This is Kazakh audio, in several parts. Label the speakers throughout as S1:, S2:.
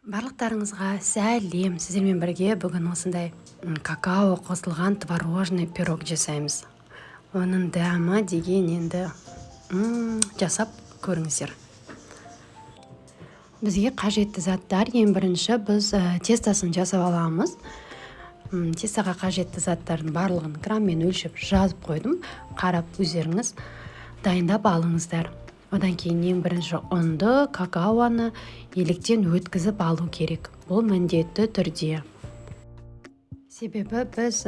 S1: Барлықтарыңызға сәлем! Сіздермен бірге бүгін осындай какао қосылған творожный пирог жасаймыз. Оның дәмі деген енді жасап көріңіздер. Бізге қажетті заттар: ең бірінші біз тестосын жасап аламыз. Тестоға қажетті заттардың барлығын грамммен өлшеп жазып қойдым, қарап өздеріңіз дайындап алыңыздар. Одан кейін ең бірінші ұнды, какаоны електен өткізіп алу керек. Бұл міндетті түрде. Себебі біз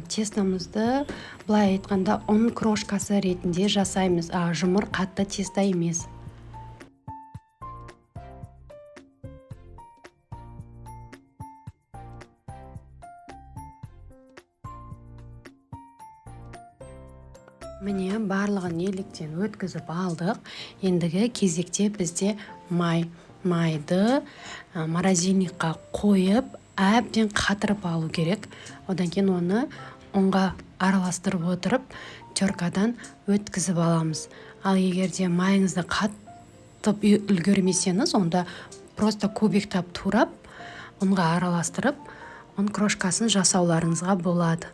S1: тестомызды, былай айтқанда, ұн крошкасы ретінде жасаймыз, а жұмыр қатты тесто емес. Міне, барлығын електен өткізіп алдық. Ендігі кезекте бізде май. Майды морозильникқа қойып, әбден қатырып алу керек. Одан кейін оны ұнға араластырып отырып, теркадан өткізіп аламыз. Ал егер де майыңызды қатып үлгермесеңіз, онда просто кубиктап турап, ұнға араластырып, ұн крошкасын жасауларыңызға болады.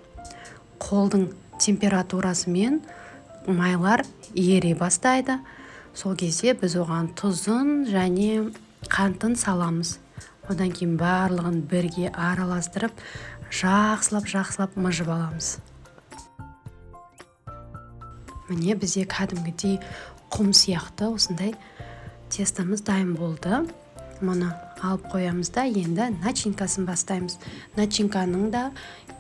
S1: Қолдың температурасымен майлар ери бастайды. Сол кезде біз оған тұзын және қантын саламыз. Одан кейін барлығын бірге араластырып, жақсылап жақсылап мыжып аламыз. Міне, бізде кәдімгідей құм сияқты осындай тестомыз дайын болды. Мұны алып қоямыз да, енді начинкасын бастаймыз. Начинканың да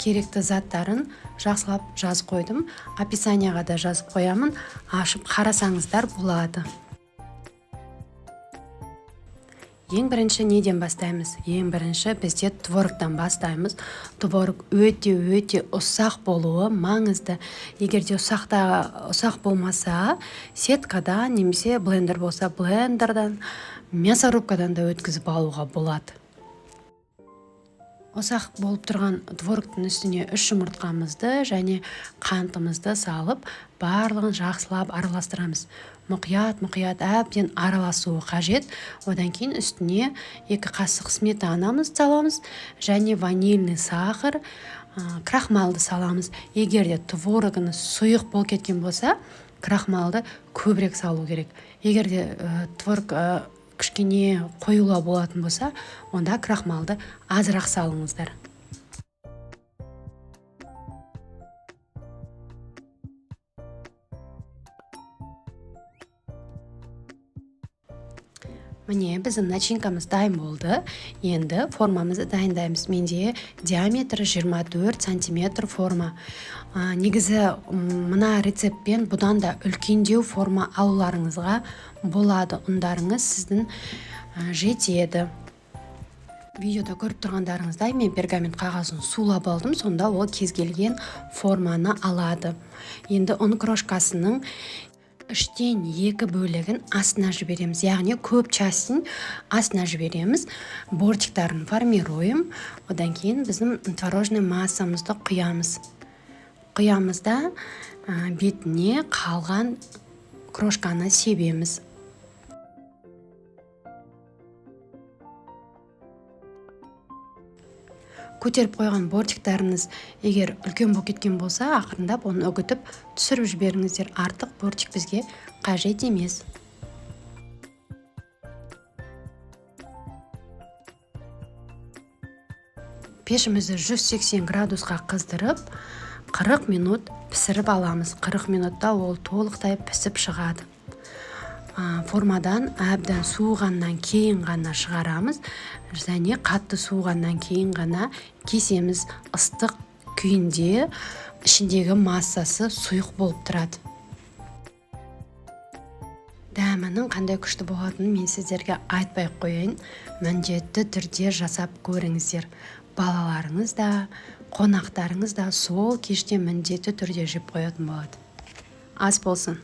S1: керекті заттарын жақсылап жазып қойдым, описанияға да жазып қоямын, ашып қарасаңыздар болады. Ең бірінші неден бастаймыз? Ең бірінші бізде творогтан бастаймыз. Творог өте өте ұсақ болуы маңызды. Егер де ұсақ болмаса, сеткадан немесе блендер болса, блендердан, мясорубкадан да өткізіп алуға болады. Ұсақ болып тұрған творогтың үстіне 3 жұмыртқамызды және қантымызды салып, барлығын жақсылап араластырамыз. Мұқият мұқият әбден араласуы қажет. Одан кейін үстіне 2 қасық сметанамызды саламыз және ванильный сахар, крахмалды саламыз. Егер де творогыңыз сұйық болып кеткен болса, крахмалды көбірек салу керек. Егер де творог кішкене қоюлау болатын болса, онда крахмалды азырақ салыңыздар. Міне, біздің начинкамыз дайын болды. Енді формамызды дайындаймыз. Менде диаметрі 24 сантиметр форма. Негізі мына рецептпен бұдан да үлкендеу форма алуларыңызға болады. Ұндарыңыз сіздің жетеді. Видеода көріп тұрғандарыңыздай, мен пергамент қағазын сулап алдым, сонда ол кез келген форманы алады. Енді ұн крошкасының 2/3 бөлігін астына жібереміз, яғни көп частін астына жібереміз. Бортиктарын формируем. Одан кейін біздің творожный массамызды құямыз. Құямыз да, бетіне қалған крошканы себеміз. Көтеріп қойған бортиктарыңыз егер үлкен болып кеткен болса, ақырындап оны үгітіп түсіріп жіберіңіздер. Артық бортик бізге қажет емес. Пешімізді 180 градусқа қыздырып, 40 минут пісіріп аламыз. 40 минутта ол толықтай пісіп шығады. Формадан әбден суығаннан кейін ғана шығарамыз және қатты суығаннан кейін ғана кесеміз. Ыстық күйінде ішіндегі массасы сұйық болып тұрады. Дәмінің қандай күшті болатынын мен сіздерге айтпай ақ қояйын. Міндетті түрде жасап көріңіздер. Балаларыңыз да, қонақтарыңыз да сол кеште міндетті түрде жеп қоятын болады. Ас болсын.